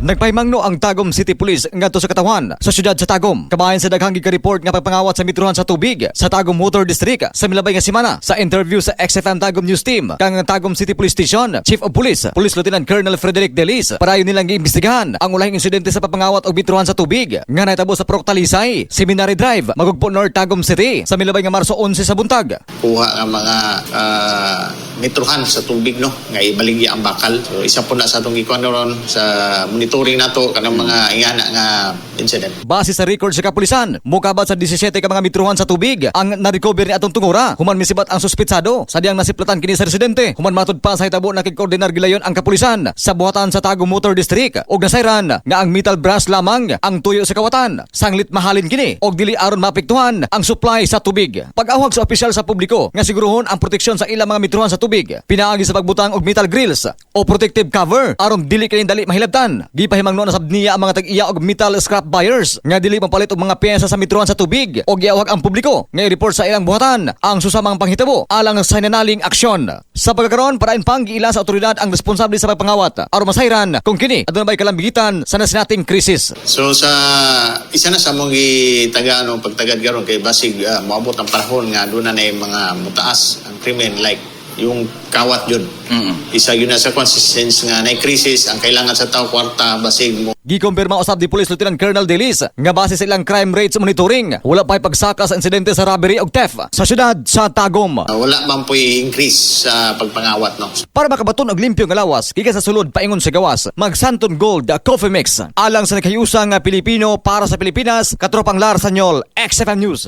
Nagpahimangno ang Tagum City Police ngadto sa katawhan sa syudad sa Tagum. Kabahin sa daghang giga-report nga pagpangawat sa mitruhan sa tubig sa Tagum Water District sa milabay nga semana. Sa interview sa XFM Tagum News Team kang Tagum City Police Station, Chief of Police, Police Lieutenant Colonel Frederick Delis, padayon nilang giimbestigahan ang ulahing insidente sa pagpangawat og mitruhan sa tubig nga nahitabo sa Purok Talisay, Seminary Drive, Magugpo North, Tagum City sa milabay nga Marso 11 sa buntag. Kuha ang mga metruhan sa tubig, no, nga ibaligya ang bakal. So isa po na sa atong gikuan ron sa monitoring nato kanang mga ingana nga incident. Base sa record sa kapulisan, mukabat sa 17 ka mga mitruhan sa tubig ang na-recover ni atong tungura. Human misibat ang suspitsado sa diyang nasiplatan kini sa residente. Human matud pa sa hitabo, nakigkoordinar gilayon ang kapulisan sa buhatan sa Tagum Water District og nasayran nga ang metal brush lamang ang tuyo sa kawatan. Sanglit mahalin kini og dili aron maapektuhan ang supply sa tubig. Pag-awhag sa opisyal sa publiko nga siguruhon ang proteksyon sa ilang mga mitruhan sa tubig pinaagi sa pagbutang og metal grills o protective cover aron dili kini dali mahilabtan. Gipahimangno na sab niya ang mga tag-iya og metal scrap buyers nga dili mapalit og mga pyesa sa mitruhan sa tubig og giawhag ang publiko nga i-report sa ilang buhatan ang susamang panghitabo alang sa hinanaling aksyon. Sa pagkakaroon, padayon pang giila sa otoridad ang responsable sa pagpangawat aron masayran kung kini aduna bay kalambigitan sa nasinating krisis. So sa isa na sa among gitaga, no, pagtagad karon kay basig moabot ang panahon nga aduna na yung mga mutaas ang krimen, like yung kawat yun. Isa yun na sa consistence nga na crisis, ang kailangan sa tao kwarta, basig mo Gikumpirma usab ni Police Lieutenant Colonel Delis nga base sa ilang crime rates monitoring, wala pa'y pagsaka sa insidente sa robbery og theft sa syudad sa Tagum. Wala man po'y increase sa pagpangawat, no. Para makabaton og limpyo nga lawas gikan sa sulod paingon sa gawas, mag Santon Gold Coffee Mix. Alang sa nagkayusang Pilipino para sa Pilipinas, Katropang Lar Sanyol, XFM News.